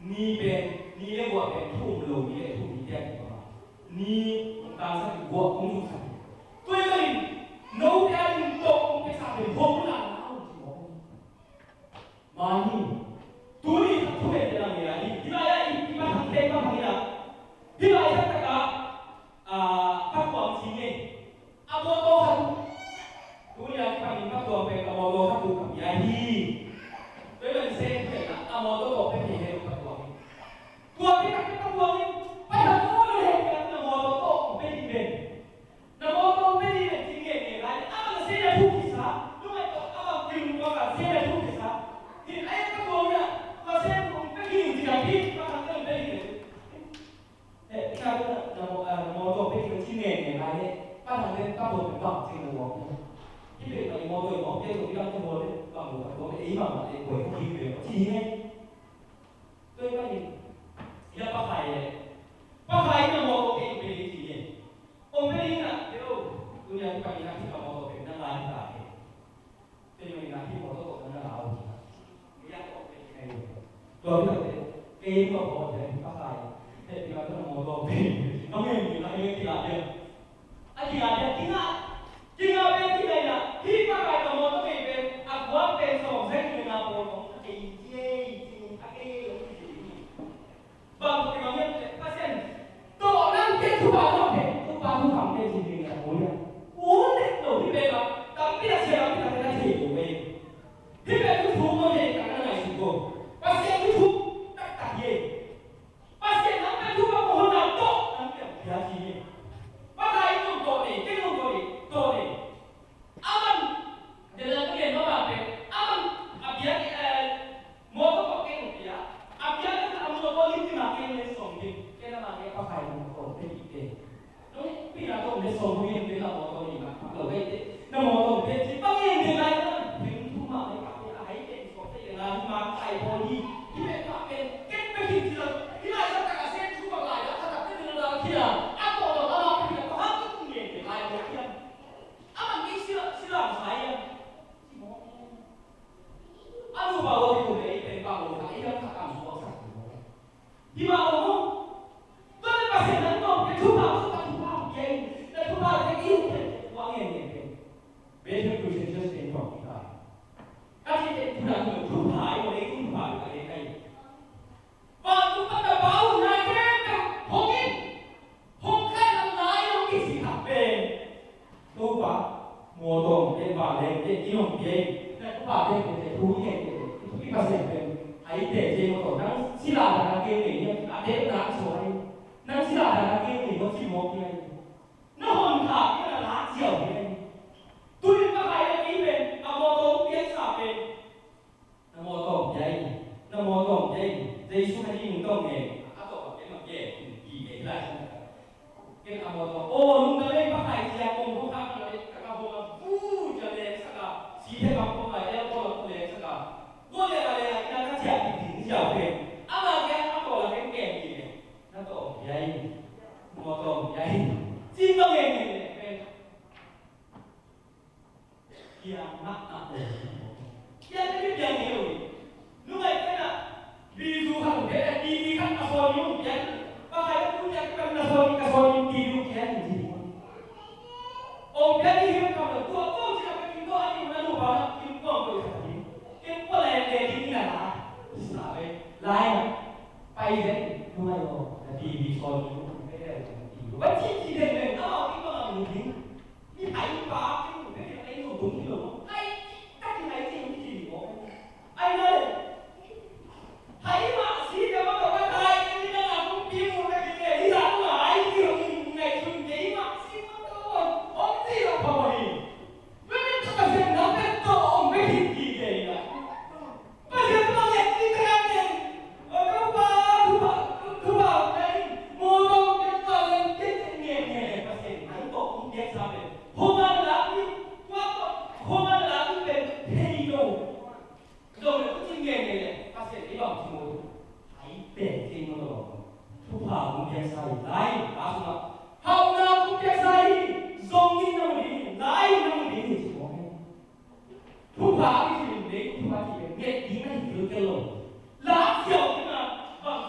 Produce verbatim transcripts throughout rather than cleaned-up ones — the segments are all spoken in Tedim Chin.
Ni pen, ni le guah pen thu um lo, ni le thu um hi tiah kibang a, ni hong tangsak in guah hong zuksak hi. Tua ahih manin note a ding tawh hong piaksa pen hong la na hong ci mawk hi. Mani tuni khat thu ngen te lang ngen a ding. Hih lai-ah i, i pa thang te pa thang in ah, hih lai taktak ah, ah, pa kuang ci ngen. A mawtaw khat uh. Tuni a kipanin pa tuang pen a mawtaw khat uh ka pia hi. Tua ahih manin se pen a mawtaw tawh pen hi he pa tuang hi. Tua pen a pen pa tuang hi. Pa tuang hi he pen a mawtaw tawh pen hi pen. Na mawtaw pen hi pen ci ngen ngen lai. A man se na thu kisa. Lungai tawh a man kin tua ka se na thu kisa. Hi ai pa tuang hi a. Tua se pen hi ci ka pi pa tuang pen hi pen. Eh, ina ina na mo, ah, na mawtaw pen hi ci ngen ngen lai he. Pa thang pen pa tuang pen bang ci na mawtaw. Hi pen pa i mawtaw i mawtaw pen tuang i dang pen mawtaw pen bang mawtaw pen ei bang mawtaw pen koi hi pen ci hi ngen. Tua i pa in. Ya pa khai he. Pa khai na mawtaw pen pen hi ci ngen. Ong pen ina, pen o. Tunia hi pa ina hi ka mawtaw pen na ngai ta he. Tua ahih manin a hih mawtaw tawh na la uh hi. Kei a tawh kei kei. Tua hi lo te. Kei tawh tawh te pa khai. Te pi a tawh mawtaw kei. Mangei mi la kei ti la dia. A ti la dia ti na. Ti na pe ti na ya. Hih pa khai tawh mawtaw kei pe. A kuang pe sawm zeng ti na pawl kong a kei ti ei ti a kei ei ong ti ti. Bang ko ti bang hiam cih leh Pasian tawh nang pen thupha tawh pen thupha thupha pen ci ding a ko hiam? U nek lo hi pen a tampi a sia tampi a pen a thei lo ve. Hi pen thu thu ko hiam ka na ngai su ko. Pasian thu thu taktak hiam? Pasian nang pen thupha ko hon nang tawh nang pen pia ci hiam? Pasian nong tawh nei, kei nong tawh nei, tawh nei. Aman, dela ka gen mama pen, aman, a biak, eh, mawtaw kei hong pia, a biak a mawtaw lim lim a kei hong le sawm ding, kei na ma kei pa khai mawtaw pe ding te. Nong pi na tawh le sawm ding te na mawtaw lim a, lo kei te, na mawtaw pe ci, pa ngen ding lai na, pen thu ma le pa pe a hai te, sawm te na ma khai pawl hi, hi pe pa pen, ken pe hi ci la, hi lai sa ta ka sen thu ma lai la, sa ta pe na la ki la, a tawh lo la ma pe na, pa ha tu ngen ding lai lo ki la. A man kei sila, sila sa ia. A nu ba lo ti ko le, i pen ba lo ka, i lam ka kam suak sa. Di ba lo mo? Tua le Pasian nang tawh, na thupha, thupha, thupha, kei, na thupha, kei, i pen, wa ngen ngen pen. Bethel Christian Church pen tawh, i ka. Ka ti pen, thupha, thupha, i mo le, thupha, ka le, kai. Vantung pan na pa uh nai khempeuh hong in, hong khan a nai hong kici khat pen. Topa, mawtaw hong pia, vanleng pia, inn hong pia in, na Topa te pia te, thu i ngen te, i Pasian pen, a i te ce mawtaw, nang sila dan a keu nei, a te na so ai, nang sila dan a keu nei, hong ci mawk pia in. Na hon kha pia na la ciau pia in. Tui pa khai na pia pen, a mawtaw hong piaksa pen. Na mawtaw hong pia in, na mawtaw hong pia in, Jesu Khazih min tawh ngen, a tawh a pia ma pia in, pi kei lai san ka. Ken a mawtaw, o, lungdam ei pa khai sia kong hong khak na le, ka ka hong a vu cia leng sa ka, si he bang kong a el kong a leng sa ka. Ko le a le a ina ka cia pi ding sia pen, ama kia a tawh la ken ken pi le, na tawh hong pia in, mawtaw hong pia in, cin ma ngen ngen le pen. Piang mahmah lo. Piang te piang hi lo. Nungai te na. Bizu khat hong piang, T V khat a sawn in hong piang. Pakai a tu piang khat a sawn in, ka sawn in T V hong piang in. Hong piang in hong piang lo. Tua tua ci a piang in tua a in na lu pa na in tua tua ci a piang. Ken tua lai le in na la. Sa ve. Lai na. Pai ve. Nungai lo. Na T V sawn in hong piang in. Pai ci ci den le. Na la in tua la in. Ni hai pa ki mu pe ki lai nu tung ki lo. Ai, ka ki hai ki mu ki mo. Ai na le. Hai ma si ka ma ka ba tai ki na na tung pi mu ka ki le. Ni la tu ai ki lo ni ngai sun ke ma si ma ka lo. Om si lo pa mo ni. Wen ka ka sen na pe to om pe ki ki ke ya. Pasian tawh nget ding ka ngen. O Topa, Topa, Topa, ngai. Mo tawh nget tawh ngen, nget, nget, nget. Pasian nang tawh hong piaksa pen. Hong a lak ding, tua tawh, hong a lak ding pen thei lo. Zong le tua cin ngen ngen le, Pasian i bang ci mo. Ai pen ci mo tawh. Thupha hong piaksa hi lai, a sungah. Hauhna hong piaksa hi, zong in na mu ding hi, lai na mu ding hi ci mo. Thupha a kici in, thupha ci in, nget ding a hi thil tel lo. Lak siau ding a, bang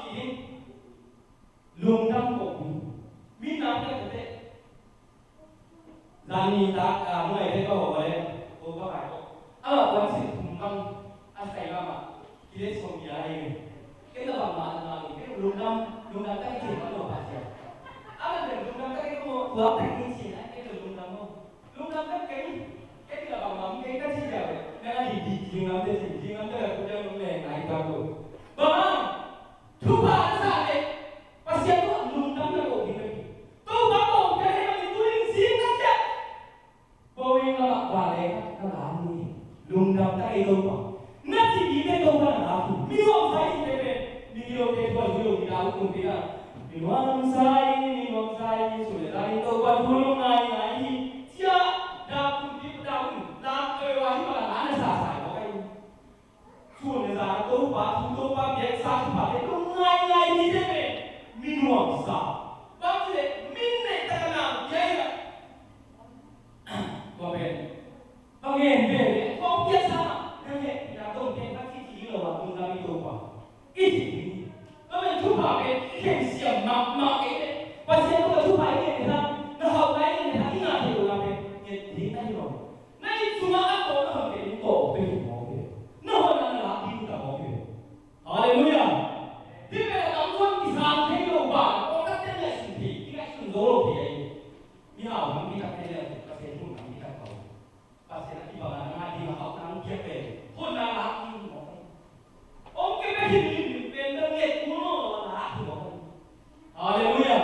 Ni tak a, nungai te ka hawh a le, ko ka pai ko. A la kuan sin thum bang a sai mahmah. Kile sawm pia lai ve. Ken na bangmah na ngah lo, ken lungdam, lungdam tak i cih ka lo pa sia. A la ken lungdam tak i ko, tua tak i cih na ken lungdam lo. Lungdam tak ken, ken na bangmah ken ka cih sia ve. Na ngah di di jingam te cih, jingam te la ku jang lung le ngai tak lo. Bang, thupha sa le, Pasian tawh lungdam na ko ding ka hi. Topa ko ka hi bangin tu in zing tak ciang Boeing lamah vale ka la ni. Lungdam ta ei Topa. Na ci mite Topa na la hi. Mi nuam sai ci te pen. Mi lo te tua hi lo mi la u kum pi na. Mi nuam sai, mi nuam sai, mi su le ta ni Topa thu lung ngai ngai hi. Cia da kum pi da un. La koi wa hi ma la na sa sai wa kai. Sun le zan a Topa thu, Topa biaksa thupha te lungngaingai mite pen mi nuamsa. Bang ci le min neih tak a nang pia hi a. Tua pen bang ngen ve le kong biaksa na ngen na dong pen bang ci ci lo a lungdam i Topa. I ci ding. Tua pen thupha pen i khen siam mahmah kei le Pasian tawh thupha i ngen le hang na hauh nai ngen le hang i ngah thei lo na pen ngen ding na hi lo. Na inn sungah a tawpna hong kei in tawp pek hi mawk hi. Na hon a na lak ding ta mawk hi. Halleluiah. Hih pen a tam suan kisang thei lo ba, kawlkhatte ngaihsun thei, kingaihsun zo lo thei ahi. Mihau hong kitak thei le Pasian hong kitak pau. Pasian a kibang a na ngah ding a hauh nang kiak pen hon a lak ding mawk hi. Hong kei pen hih pen na nget kul lo a lak ding mawk hi. Halleluiah.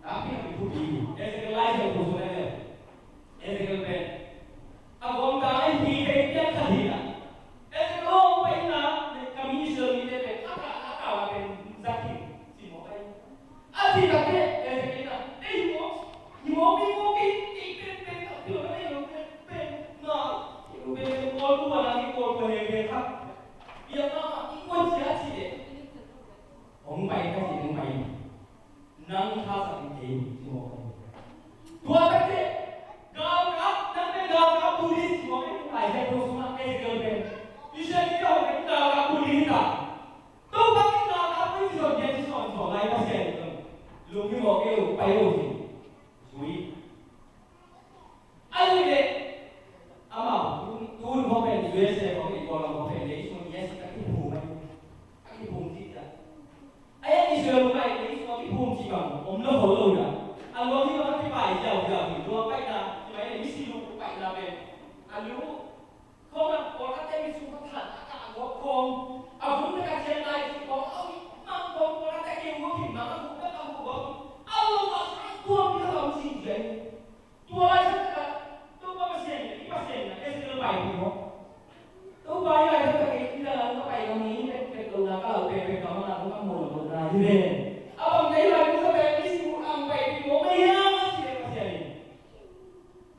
Takpi a mi thupi. Ezekiel lai siangtho sung ah le. Ezekiel pen a gawmta lai hi thei pian khat hi a. Ezekiel aw paina le ka mi Israel mite pen a ka a ka la pen zat hi. Ci mawk ai. A ci tak te Ezekiel na ei hi mawk hi mawk hi mawk hi ei pen pen a pio na ei lo pen pen na ei lo pen pen kawl tu a na ei kawl tu a ne pen khat. Piak na ma i kuan cia ci le. Hong pai ka ci hong pai. Nang thasak in kei ci mawk. Tua tak te galkap nang pen galkap Buddhist ci mawk in Lai Siangtho sungah Ezekiel pen Israel in galkap Buddhist ta. Topa in galkap Buddhist ci mawk in ci mawk lai Pasian in lung hi mawk kei lo pai lo ci. Sui. Ahi le amau tu tu khawng pen U S A khawng pen Kawlgam khawng pen le i sung yes a kiphum ai a kiphum ci ta. Ahi a Israel khawng pen le i sung a kiphum ci bang om lo khol lo na. A luang hi bang a kipai ziau ziau hi luang paina ci mai le misi lu paina pen a lu khawng a Kawlgam te misi lu khawng than a ka a gawp khawng a vun na ka cian lai ci khawng a ui mang khawng Kawlgam te kiu khawng hi mang a guk na ka guk khawng a lo a sang khawng mi khawng si ziau. Tua lai sak ka Topa Pasian, i Pasian na Ezekiel pai pi maw. Topa i lai sak ka i la ka pai ka mi pek pek lo na ka lau pek pek ka ma na ka mo lo na hi ve. A bang ka i lai sak ka i si ku ang pai pi maw ka ya ma si le Pasian ni.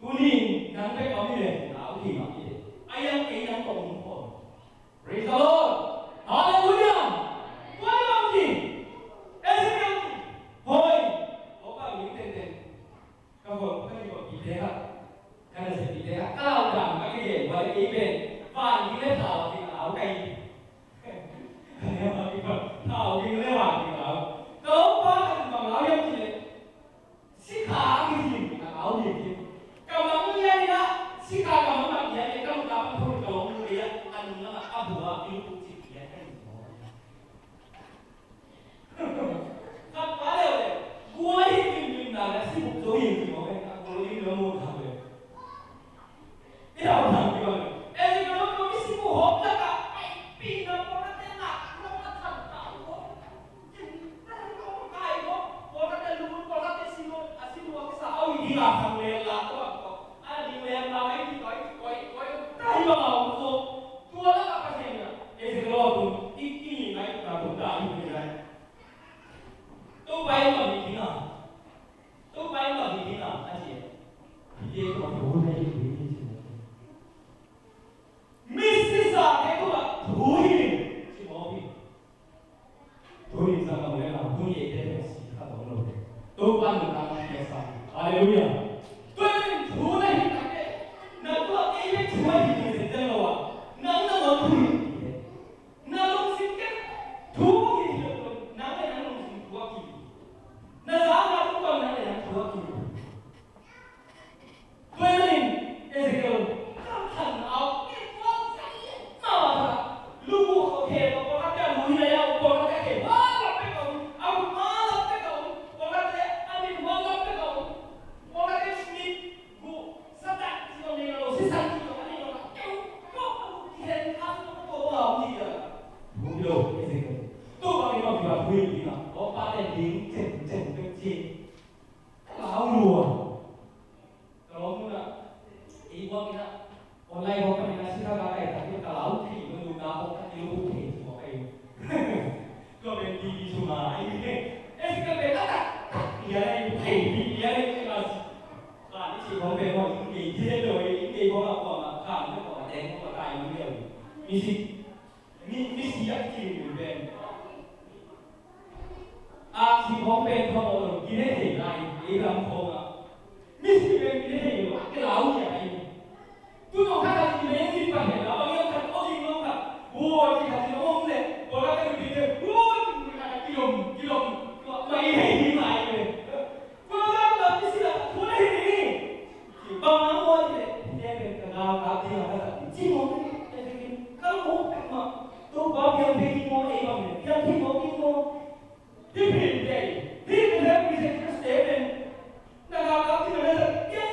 Tuni nang pek ka mi le na u ki ma ki le. A yang ke yang ko mo ko. Praise the Lord. Hallelujah. Tua ni bang ki. Ezekiel. Hoi. Topa mi ten ten. Ka hawh, ka hawh pite ha. Ka na se pite ha. Ka lau dam ka ke yen, wa le kei pen. Van ding le thau ding lau kai. Thau ding le van ding lau. Ka lau pa ka bang lau yam ki le. Sikha ki yin ka lau yin ki. Ka mang yin na, sikha ka mang mang yin ka lau ka mang thau ka lau yin ya. An na ma ka bua ki lu ku si ya ka yin. Khat pa leuleu, gua hi limlim na le sibuk zo hi limlim mawk e, a gua limlim a muh khat le. I hau thang ki bang le. E limlim a muh khat i sibuk hawm lak ah, pai pi na pawlkhatte na, na pawlkhat thang ta uh. Kin na hi pawlkhat kai uh, pawlkhatte lu, pawlkhatte si lu, a si lu a kisa au i ding a thang le la ko a ko. A ding le la ai ki koi, koi, koi, ta hi bang a um zo. Tua lak ah Pasian in ah, Ezekiel aw tun, i, i ngai tukna tun ta i ngai. Topa in bang hi ding a, Topa in bang hi ding a, a ci. Hihte tua thu na hi ding hi ci. Misi zate tua thu hi ding ci mawk hi. Tuni in zang a mu le na, tuni eite pen si khat om lo. Topa nuntakna piaksa. Halleluiah. Tuni in thu na hi tak teh, na tua kei pen thu a hi ding zen zen lo a, nang na ngon thu hi ding hi. Na lungsim ken thu hi ding lo, nang le nang lungsim thu a ki. Na za na thu a nang le nang thu a ki. Hui, hui, hui. Kawpa le ding cen cen pek ci. Ka lau lua. Ka lawm mun ah, ei buak in ah, online hong panin a sika ka kai tak ka lau thei, man lu ka hong ka kilo hong thei, hong kai. Ka pen T V sung a, ei, ei, ei, sika pen a tak tak, ia lei, thei, ia lei, ka si. Ka ni si hong pen hong, ei, ei, ei, ei, hong a kuama, ka ni kuama, deng kuama, kai ni lei. Ni si. Mi, mi si a kici mi pen. A si khong pen khong lo, kine thei lai, ei lam khong a. Mi si pen kine thei